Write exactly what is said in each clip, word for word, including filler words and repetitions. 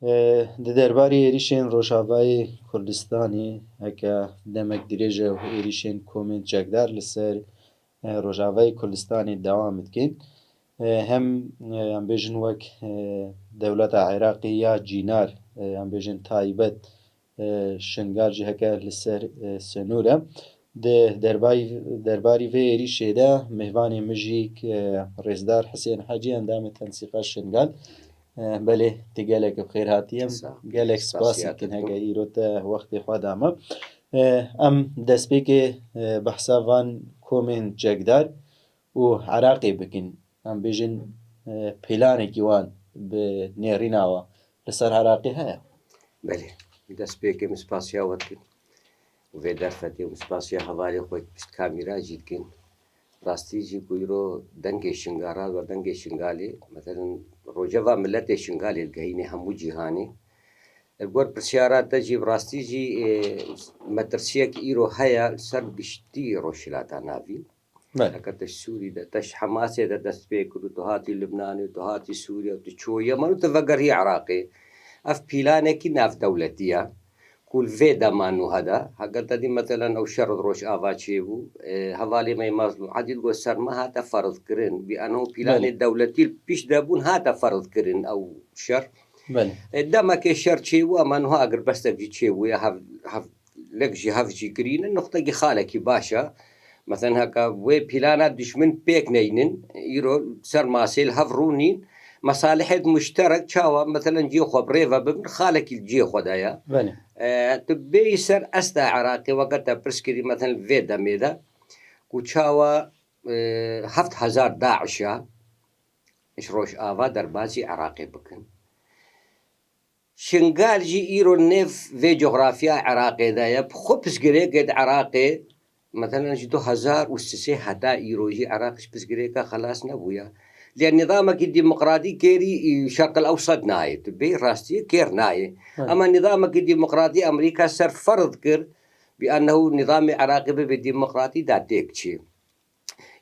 E, di derbarê êrîşên Rojavayê Kurdistanê, heke demek dirêj e êrîşên komên çekdar li ser, e, Rojavayê Kurdistanê dewam dikin. E, hem, e, em bêjin wek, e, dewleta Iraqê ya cînar, e, em bêjin taybet, e, Şingal jî heke li ser, e, senûr e. Di derbarî, derbarî vê êrîşê de mêvanê min jî, e, Rêzdar Hisên Hecî, endamê Tensîqa Şingal. E, belê, tu gelek bi xêr hatî. Em gelek spasî dikin heke îro te wextê xwe da me. E, em destpêkê, e, behsa van komên çekdar û Iraqê bikin. Em bêjin, e, planekî wan bi nêrîna we li ser Iraqê heye? Belê. Destpêkê min spasiya we dikim. Û vê derfetê min spasiya hevalê xwe pişt kamîra jî dikin. Rastî jî ku îro dengê Şingal, ra dengê Şingalê, meselen, rojeva miletê Şingalê digehînê hemû cîhanê. Li gor pirsyara te jî, bi rastî jî, e, metirsiyek îro heye li ser giştî Rojhilata Navîn. Belê. Heke te ji Sûrî de, te ji Hemasê de dest pê kir û tu hatî Lubnanê û tu hatî Sûrî û tu çû Yemen û tu vegeriyî Iraqê. Ev pîlanekî navdewletî ye ku li vê dema nû hede. Heke te dî, meselen, ew şer li Rojava çêbû, e, hevalê me yê Mazlûm Edî digot ser me hate ferzkirin. Bi enho pîlanê Belê. dewletî li pişt de bûn, hate ferzkirin ew şer. Belê. E, demekê şer çêbû, ama niha agirbestek jî çêbûye, hev, hev, lek jî hev jî kirîne, nuqtekî xalekî baş e. Meselen, heke wê pîlana dijmin pêk neynin, îro ser masê li hev rûnîn, mesalihêt muşterek çawa, meselen, cihê xwe bi rê ve bibin, xalekî li cihê xwe de ye. Belê. E, tu bêyî ser esta Iraqê, weke te pirs kirî, meselen, vê demê de, ku çawa, e, heft hezar DAIŞ e, ji Rojava derbasî Iraqê bikin. Şingal jî îro nêv vê coxrafiya Iraqê de ye. Bi xwe pirsgirêkê di Iraqê, meselen, ji du hezar û sisê heta îro jî Iraq ji pirsgirêka xelas nebûye. Lê nizamekî demokratî kêrî, î, Şerqil Ewsed nayê. Tu bê rastiyê kêr nayê. Hı. Ama nizamekî demokratî Amerîka ser ferz kir, bi ennehu nizamê Iraqê bibe demokratî da têk çi.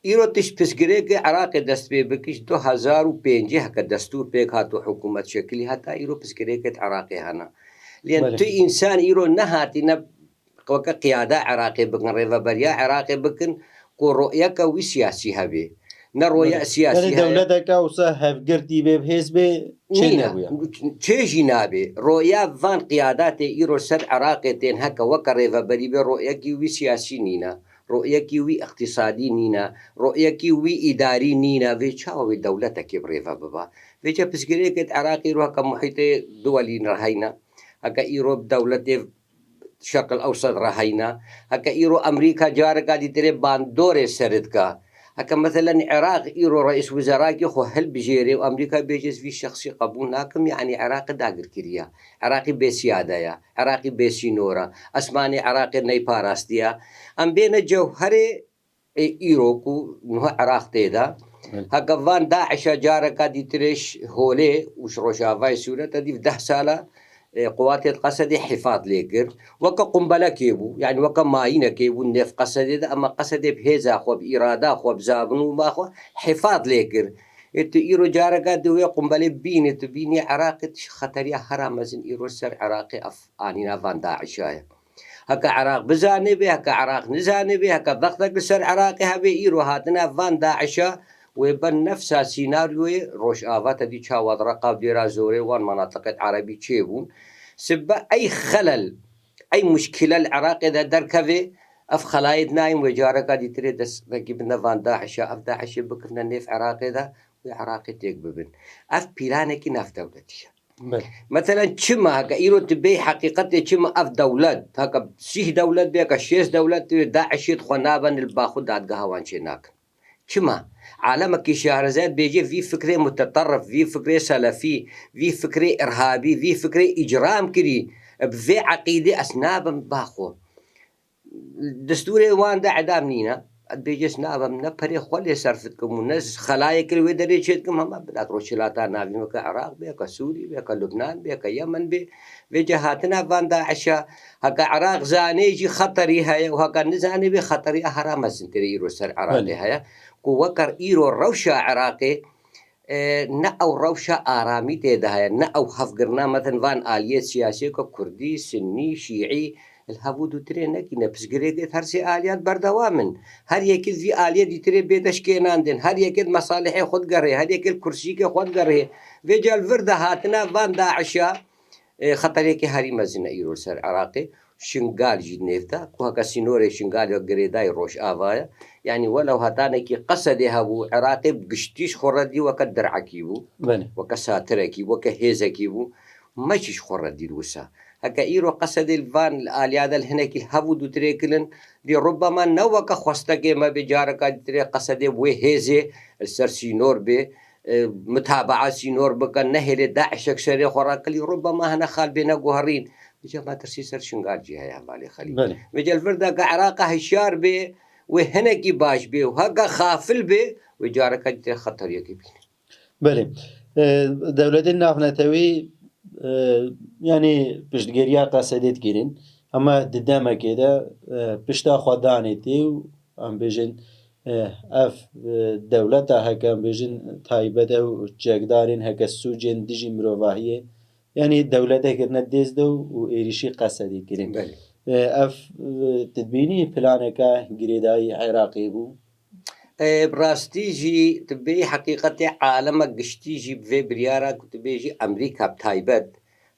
Îro tu ji pirsgirêkê Iraqê dest pê bikî, ji du hezar û pêncî heke destûr pêk hat û hikûmet şekilî, heta îro pirsgirêkê di Iraqê hene. Lê Belê. tu însan îro nehatîne weke qiyada Iraqê bikin, rêveberiya Iraqê bikin, ku royeke wî siyasî hebe. Ne roya Belê. siyasî Belê, heye. dewleteke wisa hevgirtî bê, bi hêz bê, çê Nîne. nebûye. Çê jî nabe. Roya van qiyadatê îro ser Iraqê tên heke weke rêveberî bê, royekî wî siyasî nîne. Royekî wî îqtîsadî nîne, royekî wî îdarî nîne, vê çawa wê dewletekê bi rêve bibe? Vêca pirsgirêkê di Iraqê ro heke muhîtê duwelî re heyne, heke îro bi dewletê Şerqil Ewsed re heyne, heke îro Amerîka careka dîtirê bandorê ser dike, heke meselen Iraq îro reîs wizerakî xwe hilbijêrê û Amerîka bêje ez vî şexsî qebûl nakim, yanî Iraqê dagir kiriye. Iraqî bêsiyade ye, Iraqî bêsînor e, esmanê Iraqê neyparastiye. Em bêne cewherê, ê, îro ku niha Iraq tê de. Evet. Heke van DAIŞa careka dîtirê ji holê û ji Rojavayê Sûriyê te dî deh sala, ê, quwatê di Qesedê hifaz lê kir. Weke qumbelekê bû, yanî weke mayînekê bû nêv Qesedê de, ema Qesedê bi hêza xwe, bi îrada xwe, bi zabin û ma xwe hifaz lê kir. Ê, tu îro careka di wê qumbelê bînî, tu bînî Iraqê, tu ji xeteriya hera mezin îro ser Iraqê ev anîna van DAIŞa ye. Heke Iraq bizanê bê, heke Iraq nizanê bê, heke vextek li ser Iraqê hebe, îro hatine van DAIŞa wê ben nefsa sînaryoyê Rojava te dî çawa di Reqa û Dêra Zorê wan menatiqêt erebî çêbûn. Sibe ey xelel, ey muşkile li Iraqê de derkevê, ev xelayê dinayên wê careka dîtirê destekî bidine van DAIŞa, ev DAIŞê bikivne nêv Iraqê de, wê Iraqê têk bibin. Ev pîlanekî navdewletî ye. Belê. Meselen, çima heke îro tu bê heqîqetê, çima ev dewlet, heke sîh dewlet bê, heke şêst dewlet bê, DAIŞê di xwe nabe li ba xwe dadgeha wan çê nakin? Çima? Alemekî şarezer bêje vî fikrê muteterrif, vî fikrê selefî, vî fikrê irhabî, vî fikrê îcram kirî, bi vê eqîdê ez nabim ba xwe. Destûrê wan de edam nîne. Dibêje ez nabem, ne perê xwe lê serf dikim û ne xelayekê li wê derê çêdikim, hema bila Rojhilata Navîn, weke Iraq bê, weke Sûrî bê, weke Lubnan bê, weke Yemen bê. Vêca hatina van DAIŞa, heke Iraq zanê jî xeterî heye û heke nizanê bê, xeteriya hera mezintirê îro ser Iraqê Belê. heye. Ku weke îro rewşa Iraqê E, ne ew rewşa aramî tê de heye, ne ew hevgirina, meten van aliyê siyasî ku kurdî, sinnî, şîî, li hev û dutirê nekîne. Pirsgirêkê her sê aliyan berdewam in. Her yekê vî aliyê dîtirê bê de şikênandin. Her yekê mesalihê xwe digerê, her yekê kursiyêkê xwe digerê. Vêca li vir de hatina van DAIŞa, e, xeteriyekî herî mezin e îro li ser Iraqê. Şingal jî nêv de, ku heke sînorê Şingalê girêdayî Rojava ye. Yanî welew hetanekî Qesedê hebû, Iraqê bi giştî ji xwe re dî weke dir'ekî bû, Belê. weke satirekî, weke hêzekî bû. Me jî ji xwe re dît wisa. Heke îro Qesedê li van, li aliya de li hinekî li hev û dutirê kirin, lê rubema ne weke xwestekê me bê, careka dîtirê Qesedê wê hêzê li ser sînor bê, e, mitabaa sînor bike, nehêlê DAIŞek serê xwe rakilî, rubema hene xal bêne guherîn. Vêca metirsî ser Şingal jî heye hevalê Xelîl. Belê. Vêca li vir de heke Iraqa hişyar bê, wê hinekî baş bê û heke xafil bê, wê careke dîtir xeteriyekê bîne. Belê. E, dewletên navnetewî, e, yanî piştgiriya Qesedê dikirin. Hema di demekê de, e, pişta xwe danê tê û em bêjin, e, ev, e, dewleta heke em bêjin taybet e û çekdarên heke sûcên dijî mirovahiyê, yanî dewlete kirine dêz de û êrîşî Qesedê kirin. Belê. E, ev, e, tu dibînî planeke girêdayî Iraqê bû? E, bi rastî jî tu bêyî heqîqetê alema giştî jî bi vê biryara ku tu bêjî Amerîka bi taybet,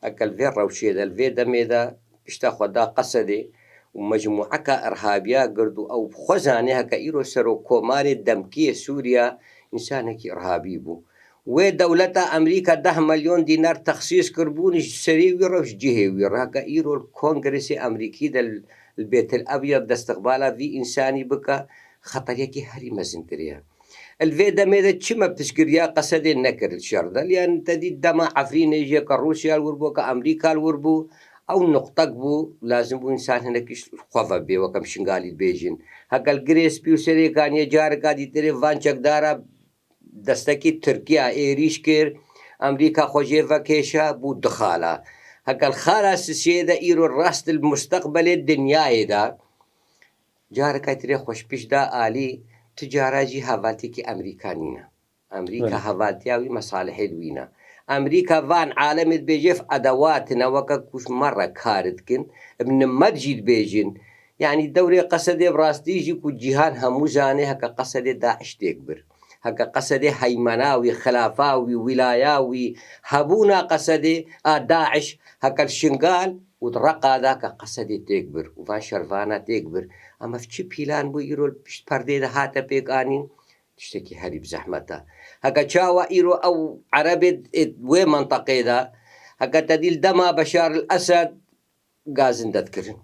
heke li vê rewşê de, li vê demê de pişta xwe da Qesedê û mecmûeka irhabiya gird û ew bi xwe zanê heke îro serokkomarê demkiyê Sûriya însanekî irhabî bû. Wê dewleta Amerîka deh milyon dînar texsîs kiribûn ji serê wî re û ji cihê wî re. Heke îro li Kongresê Amerîkî de li Bêtil Ebyad destiqbala vî însanî bike, xeteriyekî herî mezintir e. Li vê demê de çima piştgiriya Qesedê nekir li şer de? Yanî te dît dema Efrînê jî ke Rûsya li wir bû, ke Amerîka li wir bû, ew nuqtek bû, lazim bû însan hinekî xwe ve bê, weke em Şingalî dibêjin. Heke li Girê Spî û Serêkaniyê careka dîtirê van çekdara destekî Tirkiya êrîş kir, Amerîka xwe jê vekêşa, bû du xala. Heke li xala sisê de îro rast li musteqbelê dinyayê de, careka tirê xweşpiş da alî, tu cara jî hevaltîkî Amerîka nîne. Amerîka Belê. hevaltiya wî mesalihê li wî ne. Amerîka van alemê dibêje ev edewat ne weke ku ji me re kar dikin, bi nimet jî dibêjin. Yanî dewrê Qesedê bi rastî jî ku cîhan hemû zanê heke Qesedê DAIŞ têk bir. Heke Qesedê heymena wî, xilafa wî, wîlaya wî, hebûna Qesedê a DAIŞ, heke li Şingal û di Reqa de ke Qesedê têk bir û van şervana têk bir. Em ev çi pîlan bû îro li pişt perdê de hate pêk anîn? Tiştekî herî bi zehmet e. Heke çawa îro ew erebê ê wê menteqê de, heke te dî li dema Beşar el Esed gazinde dikirin.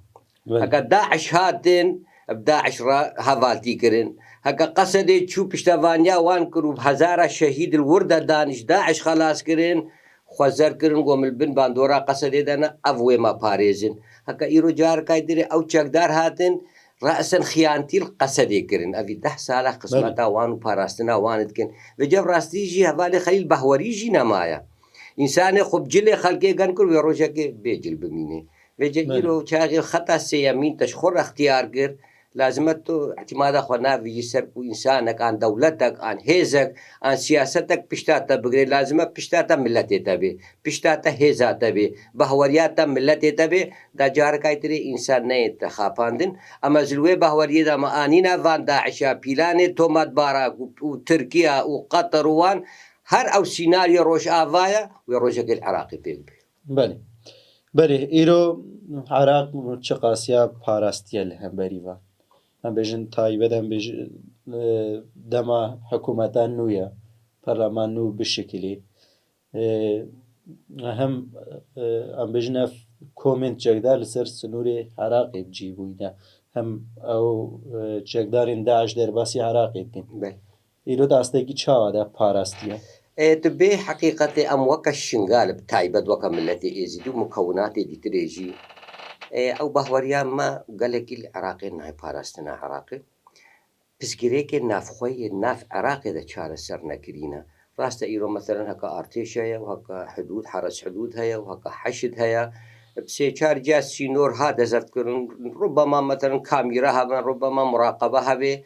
Belê. Heke DAIŞ hatin, bi DAIŞ re hevaltî kirin. Heke Qesedê çû piştevaniya wan kir û bi hezara şehîd li wir de dan ji DAIŞ xelas kirin, xwe zer kirin, got, min li bin bandora Qesedê de ne, ev wê me parêzin. Heke îro careka dirê ew çekdar hatin, resen xiyantî li Qesedê kirin. Evî deh sala xizmeta Belê. wan û parastina wan dikin. Vêca bi rastî jî hevalê Xelîl behwerî jî nemaye. Însanê xwe bi cilê xelkê gen kir, wê rojekê bê cil bimîne. Vêca Belê. îro çaxê xeta sêyemîn te ji xwe re extiyar kir. Lazim e tu îtîmada xwe navijî ser ku însanek an dewletek an hêzek an siyasetek pişta te bigire. Lazim e pişta te miletê te bê. Pişta te hêza te bê. Behweriya te miletê te bê. Da careka tirê însan neyên te xapandin. Em ez li wê behweriyê de me anîne van DAIŞa, pîlanê tometbara û, û Tirkiya û Qeter û wan her ew sînaryo Rojava ye, wê rojekê li Iraqê pêk bê. Belê. Belê, îro Iraq çiqas ya parastiye li hemberî van. Em bêjin taybet, em bêjin, e, dema hikûmeta nû ye, perleman nû bişikilî. E, hem, e, em bêjin ev komên çekdar li ser sinûrê Iraqê bi cî bûyî ne. Hem ew, e, çekdarên DAIŞ derbasî Iraqê dikin. Belê. Îro di astekî çawa de parastiye? E, tu bê heqîqetê em weke Şingal bi taybet weke miletê Êzidî û mukewinatê dîtirê jî, e, ew bahweriya me gelekî li Iraqê nayê parastina Iraqê. Pirsgirêkên navxwe yên nav Iraqê de çareser nekirîne. Rast e îro meselen heke artêş heye û heke hidûd, heres hidûd heye û heke heşd heye. Bi sê çar ciya sînor ha dezertkirin. Rubema meselen kamîra hebe, rubema muraqebe hebe.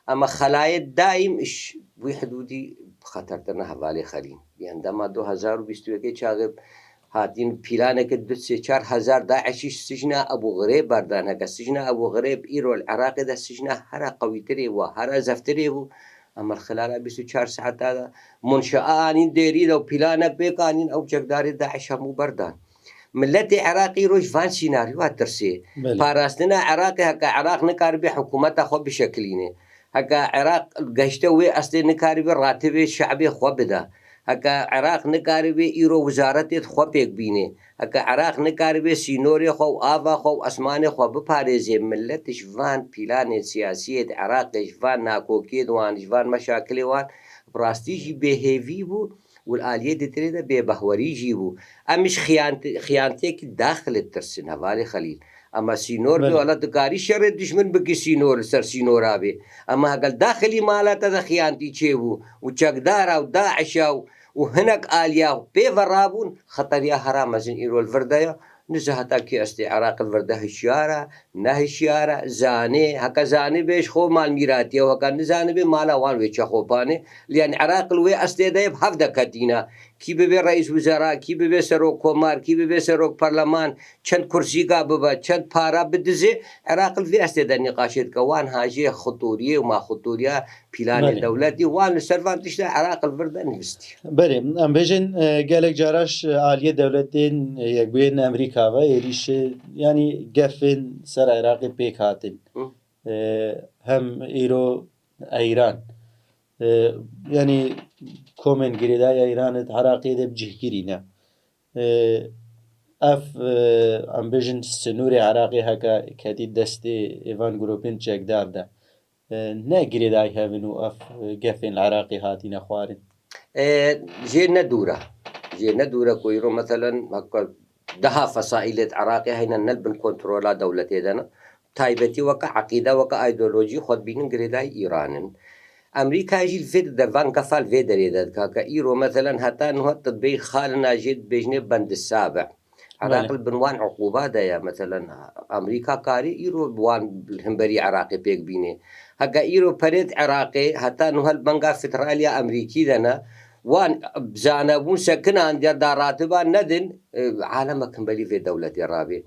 Ama xelayê daîm iş wî hidûdî xetertir ne hevalê Xelîl. Yan dema du hezar û bîst û yekê çaxê hatîn pîlaneke du sê çar hezar DAIŞî sicna Ebû Xirêb berdan. Heke sicna Ebû Xirêb îro li Iraqê de sicna hera qewîtirê bû, hera zeftirê bû. Em li xilala bîst û çar saeta de munşaa anîn dêrî de û pîlanek pêk anîn, ew çekdarê DAIŞ hemû berdan. Miletê Iraqî îro ji van sînaryoya tirsê. Belê. Parastina Iraqê, heke Iraq nikaribe hikûmeta xwe bişekilîne, heke Iraq gehişte wê eslê nikaribe ratibê şe'bê xwe bide, heke Iraq nikaribe îro wizaretê xwe pêk bîne, heke Iraq nikaribe sînorê xwe û ava xwe û esmanê xwe biparêze, milet ji van pîlanên siyasiyê di Iraqê, ji van nakokiyê di wan, ji van meşakilê wan, bi rastî jî bêhêvî bû û li aliyê ditirê de bêbehwerî jî bû. Em ji xiyant-, xiyantiyekî daxilê ditirsin, hevalê Xelîl. Ema sînor Belê. Wela dikarî şerê dijmin bikî sînor, li ser sînora bê. Ema hegel daxilî mala te de xiyantî çêbû û çekdara û DAIŞa û, û hinek aliya pê ve rabûn, xeteriya hera mezin îro li vir de ye. Niza heta kî estê Iraq li vir de hişyar e, ne hişyar e, zanê, heke zanî bê ji xwe mal mîratiye û heke nizanî bê mala wan wê çexopanê. Lê yanî Iraq li wê estê de ye bi hev de ketîne. Kî bibe reîs wizara, kî bibe serok komar, kî bibe serok parleman, çend kursîka bibe, çend para bidizê, Iraq li vê estê de nîqaşê dike. Wan hajê xitûriyê û ma xitûriya pîlanê Belê. Dewletî, wan li ser van tişta Iraq li vir de nivistî. Belê, em bêjin, e, gelek cara ji aliyê dewletên, e, Yekbûyên Amerîka ve êrîş, e, yanî gefên ser Iraqê pêk hatin. Hı. E, hem îro Îran, e, yanî komên girêdayî Îranê di Iraqê de bi cihgirî ne. E, ev, e, em bêjin sinûrê Iraqê heke ketî destê êvan grûpên çekdar de. E, ne girêdayî hev in û ev, e, gefên li Iraqê hatîne xwarin? E, jê ne dûr e. Jê ne dûr e ku îro, meselen, heke deha fesaîlê di Iraqê heyne ne li bin kontrola dewletê de ne. Taybetî weke eqîde, weke îdeolojî xwe dibînin girêdayî Îran in. Amerîka jî li vê de van gefa li vê derê de dike ke îro, meselen, heta niha tu dibêj xalina jê dibêjinê bendisab e. Iraq Belê. Li bin wan uqûba de ye. Meselen, Amerîka karî îro bi wan himberî Iraqê pêk bînê. Heke îro perê di Iraqê heta niha li benga federaliya Amerîkî de ne, wan zanebûn sekinan ya da ratiba nedin, e, alemek himberî vê dewletê rabê.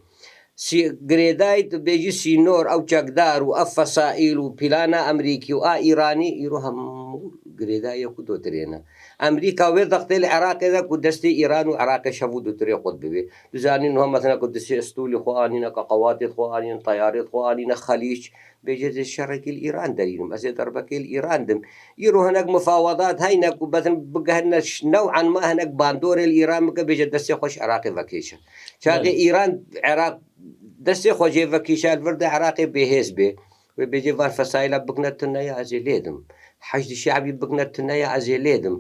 Sî-, girêdayî tu bêjî sînor, ew çekdar û ev fesaîl û pîlana Amerîkî û a Îranî îro hemû girêdayî ku dotirê ne. Amerîka wê zextê li Iraqê de ku destê Îran û Iraqê şev û dutirê xwe bibê. Tu zanî niha mesela ku disê stûlî xwe anîne, ke qewatê xwe anîne, teyarê xwe anîne, Xelîc, bêje ez ê şerekî li Îran derînim, ez ê derbekê li Îran dim. Îro hinek mifawedat heyne ku bezin bigehine ş-, new'an ma hinek bandorê li Îran bike, bêje destê xwe ji Iraqê vekêşe. Çaxê Belê. Îran, Iraq, destê xwe jê vekêşa li vir de Iraqê bêhêz bê. Wê bêje van fesaîla bikne tune ya ez ê lê dim. Heşdî Şe'bî bikne tune ya ez ê lê dim.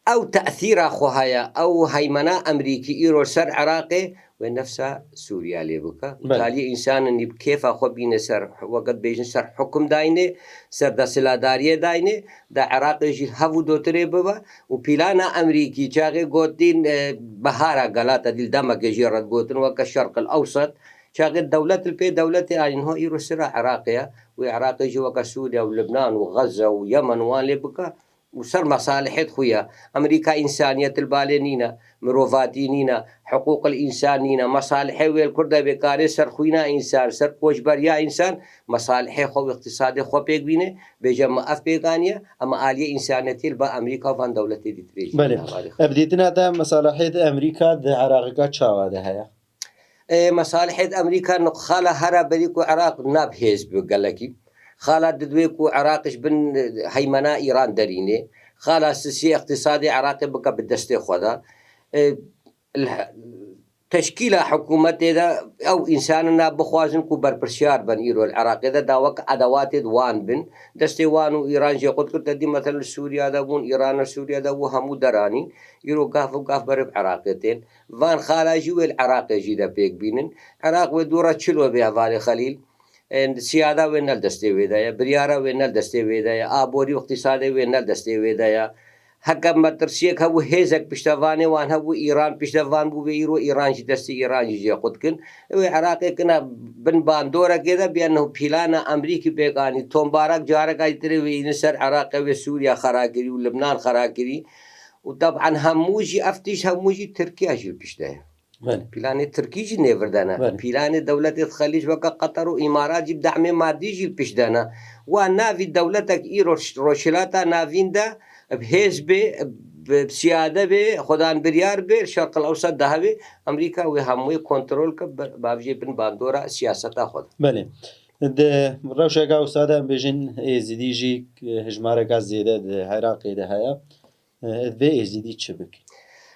Ew tesîra xwe heye, ew heymena Amerîkî îro ser Iraqê wê nefsa Sûriya lê bike. Û Belê. Taliyê însanin bi kêfa xwe bîne ser, weke dibêjin ser hukum dayne, ser desthiladariyê dayne, da Iraqê jî hev û dotirê bibe û pîlana Amerîkî çaxê gotîn, e, behara Galata dîl demeke jê re digotin weke Şerq el Ewsat. Çaxê dewlet li pê dewletê anîn ho îro sira Iraqê ye. Wê Iraqê jî weke Sûriya û Libnan û Xezze û Yemen wan lê bike. û ser mesalihê xwe ye. Amerîka însaniyet li balê nîne, mirovatî nîne, hiqûqil însan nîne, mesalihê wê li kur de bê karê ser xwîna însan, ser koçberiya însan, mesalihê xwe û îqtîsadê xwe pêk bîne, bêje me ev pêk aniye, ema aliyê însaniyetî li ba Amerîka van dewletê dîtirê jî Belê. Nava rê. Ev dîtina te mesalihê di Amerîka di Iraqika çawa de heye? Ê, mesalihê di Amerîka nixala hera berî ku Iraq nab hêz bi gelekî. Xala didwê ku Iraq ji bin, e, heymena Îran derînê. Xala sisî îqtîsadê Iraqê bike bi destê xwe de. E, l-, teşkîla hikûmetê de ew însanina bixwazin ku berpirsiyar bin îro li Iraqê de da wek edewatê di wan bin. Destê wan û Îran jê qut kir, te dî, meselen, li Sûriya de bûn, Îran li Sûriya de bû, hemû deranîn. Îro gav û gav berê bi Iraqê tên. Van xala jî wê li Iraqê jî de pêk bînin. Iraq wê dû re çilo bê hevalê Xelîl. Ên siyada wê ne li destê wê de ye, biryara wê ne li destê wê de ye, aborî û îqtîsadê wê ne li destê wê de ye. Heke metirsiyek hebû, hêzek piştevanê wan hebû, Îran piştevan bû vê îro, Îran jî destê Îran jî jê qut kin. Wê Iraqê kina bin bandorekê de, bi ennehu pîlana Amerîkî pêk anî. Tom Barak careka dîtirê wê yîni ser Iraqê, wê Sûriya xera kirî û Libnan xera kirî. Û teb'an hemû jî, ev tişt hemû jî Tirkiya jî li pişt de ye. Belê. Pîlanê Tirkî jî nêvir de ne. Belê. Pîlanê dewletê Xelîc weke Qeter û Îmarat jî bi dehmê madî jî li pişt de ne. Wa navî dewletek îro Rojhilata Navîn de bi hêz bê, bi siyade bê, xwedan biryar bê, Şerqil Ewsat de hebe, Amerîka wê hemûyê kontrol ke, bi, bavjê bin bandora siyaseta xwe de. Belê. Di rewşeke wisa de em bêjin Êzidî jî, e, hejmareka zêde di Iraqê de heye. E, vê Êzidî çi bike?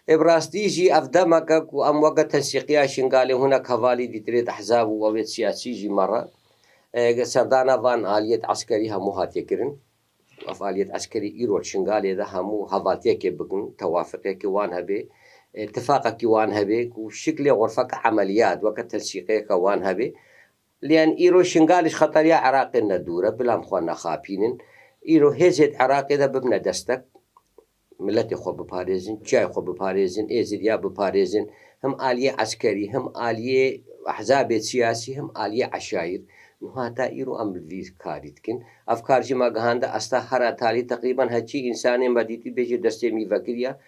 Ê, bi rastî jî ev demeke ku em weke tensîqiya Şingalê hinek hevalî dîtirêt ehzab û ewêt siyasî jî me re, e, serdana van aliyet eskerî hemû hatiye kirin. Ev aliyet eskerî îro Şingalê de hemû hevaltiyekê bikin, tewafiqekê wan hebe, e, tifaqekî wan hebe, ku şiklê xurfeke emeliyat, weke tensîqiyeke wan hebe. Lê îro Şingal ji xeteriya Iraqê ne dûr e, bila em xwe nexapînin. Îro hêzêt Iraqê de bibine destek, miletê xwe biparêzin, çiyayê xwe biparêzin, Êzidiya biparêzin, him aliyê eskerî, him aliyê ehzabê siyasî, him aliyê eşayir. Niha ta îro em li vî karî dikin. Ev kar jî me gihande asta hera talî, teqrîben heçî însanê me dîtî bêje destê mî vekiriya.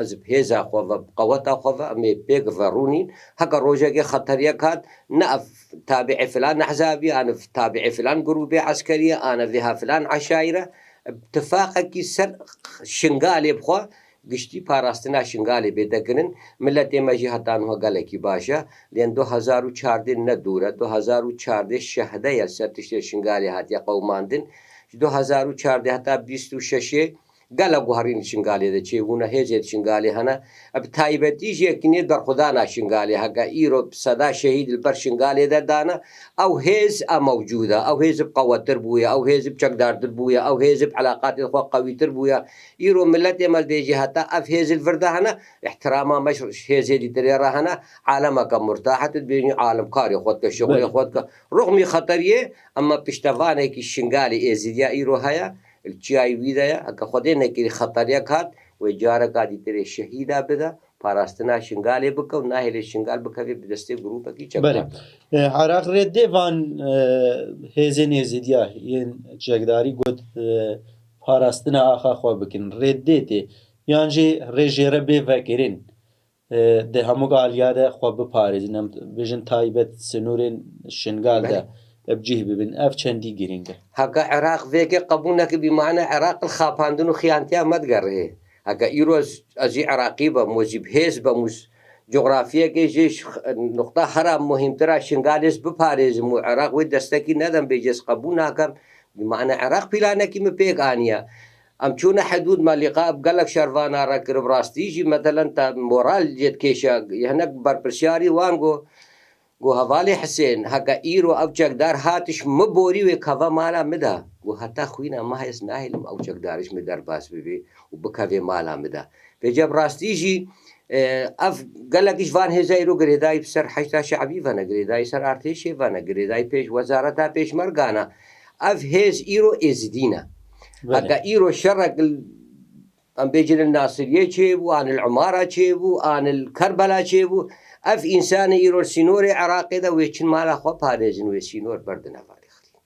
Ez bi hêza xwe ve, bi qeweta xwe ve, em ê pêk ve rûnîn. Heke rojekê xeteriyek hat, ne ev tabi'ê filan ehzabî, an ev tabi'ê filan grûbê eskerî ye, an ev vêha filan eşayir e. Bi tifaqekî ser Şingalê bixwe, giştî parastina Şingalê bê dekirin. Miletê me jî heta niha gelekî baş e. Lê du hezar û çardeh ne dûr e. Du hezar û çardeh şehde ye li ser tiştê Şingalê hatiye qewimandin. Ji du hezar û çardeh heta bîst û şeşê gelek guherîn li Şingalê de çêbûne, hêzê li Şingalê hene. E, bi taybetî jî yekînê berxwedana Şingalê, heke îro bi seda şehîd li ber Şingalê de dane, ew hêz e mewcûd e, ew hêz bi qewettir bûye, ew hêz bi çekdartir bûye, ew hêz bi eleqatê xwe qewîtir bûye. Îro miletê me dibêje heta ev hêz li vir de hene, îhtirama me ji hêzê dîtirê re hene, alemeke murtahet dibêjin, alimkarê xwe dike, şixulê Belê. xwe dike. Ruxmî xeteriyê, ema piştevanekî Şingalê Êzidiya îro heye, li çiyayê wî de ye. Heke Xwedê nekirî xeteriyek hat, wê careka dîtirê şehîda bide, parastina Şingalê bike û nahêlê Şingal bikeve bi destê grûpekî çekdar. Belê. E, Iraq rê dê van, e, hêzên Êzidiya yên çekdarî got, e, parastina axa xwe bikin. Rê dê tê. Yan jî rê jê re bê vekirin. E, di hemû aliya de xwe biparêzin. Em bêjin taybet sinûrên Şingal de Belê. bi cih bibin. Ev çendî girîng e. Heke Iraq vêkê qebûl neke, bî mane Iraq li xapandin û xiyantîya me digerihê. Heke îro ez, ez jî Iraqî bim û jî bi hêz bim û ji cografiyekê jî ji x-, nuqta hera muhîmtir a Şingalê ez biparêzim û Iraq wê destekî nedem, bêje ez qebûl nakem. Bî mane Iraq planekî min pêk aniye. Em çûne hidûd me lîqa bi gelek şervana re kir, bi rastî jî, metelen, te moral jê dikêşe. Hinek berpirsiyarî wan got, got, "Hevalê Hisên, heke îro ew çekdar hatiş min borî wê keve mala min de." Got, "Heta xwîna me ez nahêlim ew çekdariş min derbas bibe û bikeve mala min de." Vêce bi rastî jî, e, ev gelek ji van hêza îro girêdayî bi ser Heşda Şe'bî ve ne, girêdayî ser artêşê ve ne, girêdayî pêş wezareta pêşmerga ne. Ev hêz îro Êzidî ne. Belê. Heke îro şerek li, em bêjin li Nasiriyê çêbû, an li Umara çêbû, an li Kerbela çêbû, ev însanê îro li sînorê Iraqê de wê çin mala xwe parêzin, wê sînor berdin hevalê Xelîl.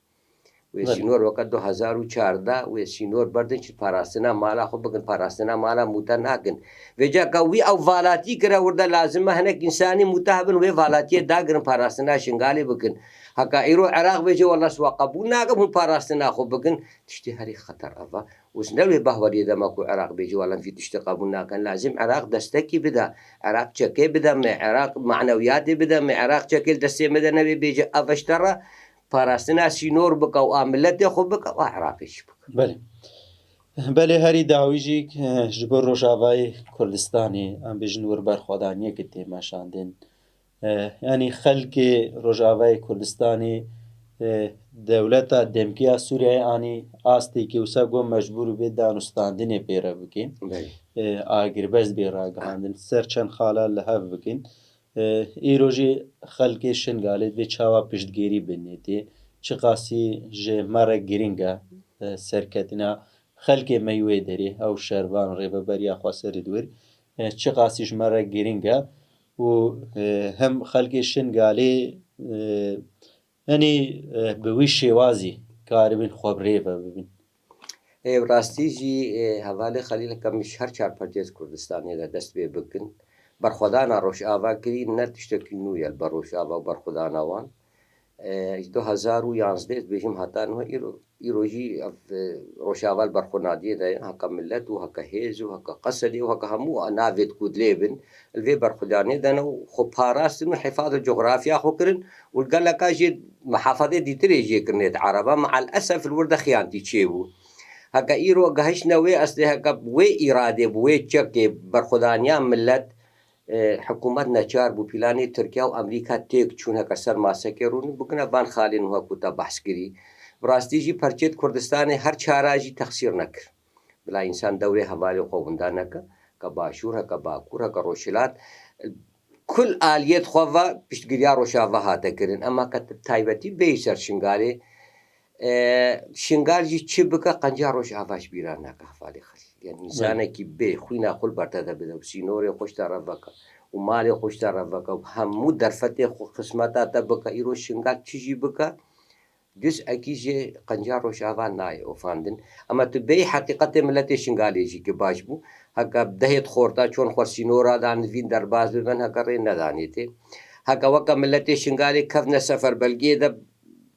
Wê Belê. sînor weke du hezar û çardeh, wê sînor berdin çi parastina mala xwe bikin, parastina mala mûte nakin. Vêca ka wî ew valatî kire, wir de lazim e hinek însanî mûte hebin, wê valatiyê dagirin, parastina Şingalê bikin. Heka îro Iraq bêje, "Wela ez we qebûl nakim, hûn parastina xwe bikin." Tiştê herî xeter ev e. Û ne wê bahweriyê de me ku Iraq bêje, "Wela em vî tiştê qebûl nakin." Lazim Iraq destekî bide, Iraq çekê bide me, Iraq manewiyatê bide me, Iraq çekê li destê me de nebe, bêje, "Ev e ji te re." Parastina sînor bike û a miletê xwe bike û a Iraqê jî bike. Belê. Belê, herî dawî jî, eh, ji bo Rojavayê Kurdistanê, em bêjin wir berxwedaniyeke tê meşandin. Eh, yanî xelkê Rojavayê Kurdistanê, eh, dewleta demkî ya Sûriyeyê anî astekê wisa ku mecbûr bê danûstandinê pê re bikin. Belê. Eh, agirbest bê ragihandin. Ser çend xala li hev bikin. E, îro jî xelkê Şingalê divê çawa piştgirî binê tê. Çiqasî ji me re girîng e, e, serketina xelkê me yê wê derê, ew şervan, rêveberiya xweser û dûr, e, çiqasî ji me re girîng e û, e, hem xelkê Şingalê, e, yanî, e, bi wî şêwazî karibin xwe bi rê ve bibin. Ê, bi rastî jî, ê, hevalê Xelîl, heke min ji her çar parçeyê Kurdistanê de dest pê bikin, berxwedana Rojava kirî ne tiştekî nû ye li ber Rojava û berxwedana wan. Ê, ji du hezar û yanzdeh dibêjim heta niha îro, îro jî ev, e, Rojava li berxwediyê de ye, heke milet û heke hêz û heke qesedê û heke hemû navê ku dilê bin, li vê berxwedanê de ne û xwe parastin û hifaz û cografya xwe kirin û li geleka jê mihafazê dîtirê jê kirine di Ereba, me'el esef li wir de xiyantî çêbû. Heke îro gehiştine wê eslê, heke bi wê îradê, bi wê çekê berxwedaniya milet, e, hikûmet neçar bû, planê Tirkiye û Amerîka têk çûn, heke ser masekê rûnin, bigine van xalên wiha ku te behs kirî. Bi rastî jî perçê di Kurdistanê her çara jî texsîr nekir. Bila însan dewrê hevalê xwe winda neke, heke Başûr, heke Bakur, heke Rojhilat, kul aliyê xwe ve piştgiriya Rojava hate kirin. Ema ke taybetî bêyî ser Şingalê, e, Şingal jî çi bike, qenca Rojava ji bîra neke hevalê Xelîl. Yani, Belê. Însanekî bê xwîna xwe li ber te de bide û sînorê xwe ji te re veke û malê xwe ji te re veke û hemû derfetê xwe xizmeta te bike, îro Şingal çi jî bike, giş ekî jê qenca Rojava nayê ofandin. Ema tu bêyî heqîqetê miletê Şingalê jî ki baş bû. Heke dehê di xorta çon xwe sînora dan, vîn derbas bibin, heke rê nedanê tê. Heke weke miletê Şingalê kevne seferbelgiyê de,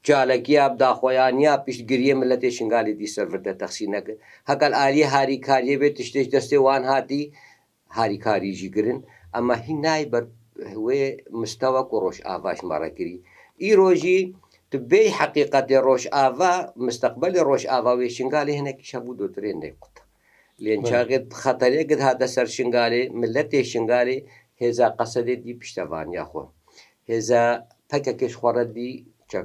çalekiya, daxuyaniya, piştgiriyê miletê Şingalê dî ser vir de texsîr nekir. Heke li aliyê harîkariyê bê, tiştê ji destê wan hatî, harîkarî jî kirin, ema hîn nayê ber wê mistewa ku Rojava ji me re kirî. Îro jî tu bêyî heqîqetê Rojava, misteqbelê Rojava wê Şingalê hinekî şev û dotirê nêqut. Lê Belê. Çaxê xeteriyek dihate ser Şingalê, miletê Şingalê hêza Qesedê dî piştevaniya xwe. Hêza P K K ji xwe re dî çek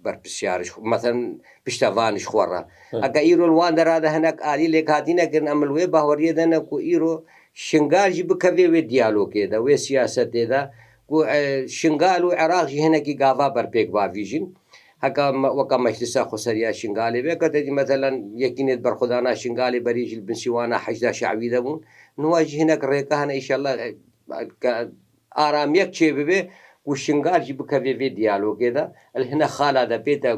berpirsiyar ji xwe, meselen piştevan ji xwe re. Hı. Heke îro li wan dera de hinek alî lêk hatîne kirin, em li wê baweriyê de ne ku îro Şingal jî bikeve wê diyalogê de, wê siyasetê de, ku, e, Şingal û Iraq jî hinekî gava berpêk bavîjin. Heke me, weke Meclisa Xweseriya Şingalê be, ke te dî, meselen, Yekînê Berxwedana Şingalê berê jî li bin sîwana Heşda Şe'wî de bûn. Niha jî hinek rêka hene, înşallah, e, ke aramiyek çêbibe, ku Şingal jî bikeve vê diyalogê de, li hine xala de bête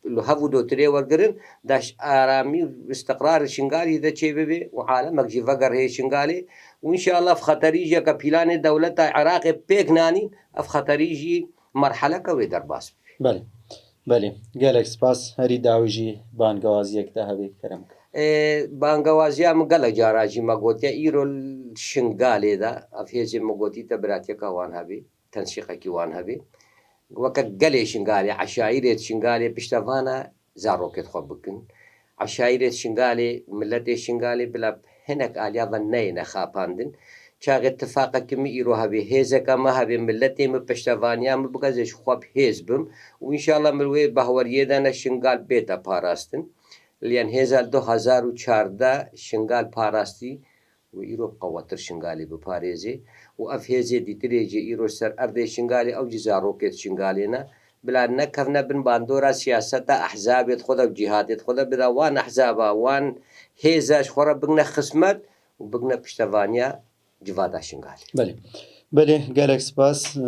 li hev û dotirê wergirin, da ji aramî û îstiqrar Şingalê de çêbibe û alemek jî vegerhê Şingalê û înşallah ev xeterî jî ke planê dewleta Iraqê pêk nanîn, ev xeterî jî merheleke wê derbas bibe. Belê. Belê. Gelek spas. Herî dawî jî bangewaziyek te hebe, kerem ke. Ê, bangewaziya min gelek cara jî me gotiye, îro li Şingalê de, ev hêzê min gotî te biratiyeka wan hebî, tensîqekî wan hebî. Weke gelê Şingalê, eşayîrê Şingalê piştevana zarokêt xwe bikin. Eşayîrê Şingalê, miletê Şingalê bila hinek aliya ve neyêne xapandin. Çaxê tifaqekî min îro hebê, hêzeka me hebê, miletê min piştevaniya min bike, ez ê ji xwe bi hêz bim. Û înşallah min wê bahweriyê de ne Şingal bête parastin. Lê yên hêza du hezar û çardeh Şingal parastî û îro bi qewettir Şingalê biparêzê. Û ev hêzê dîtirê jî îro ser erdê Şingalê, ew jî zarokêt Şingalê ne. Bila nekevne bin bandora siyaseta ehzabêt xwe de û cîhatêt xwe de, bila wan ehzaba, wan hêza ji xwe re bigine xizmet û bigine piştevaniya civata Şingalê. Belê. Belê, gelek spas, e,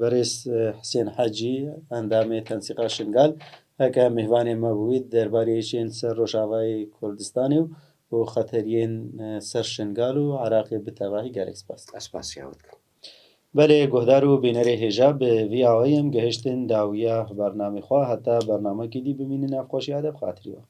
berêz, e, Husên Hecî, endamê Tensîqa Şingal, heke mêvanê me bûyî, derbarê êşên ser Rojavayê Kurdistanê û, û xeteriyên, e, ser Şingal û Iraqê bi tevahî gelek spas. Ez spasiya we dikim. Belê, guhdar û bînerê hêja, bi vî awayî em gehiştin dawiya bernamê xwe, heta bernamekî dî bimînin, ev xweşiya de bi xatirî we.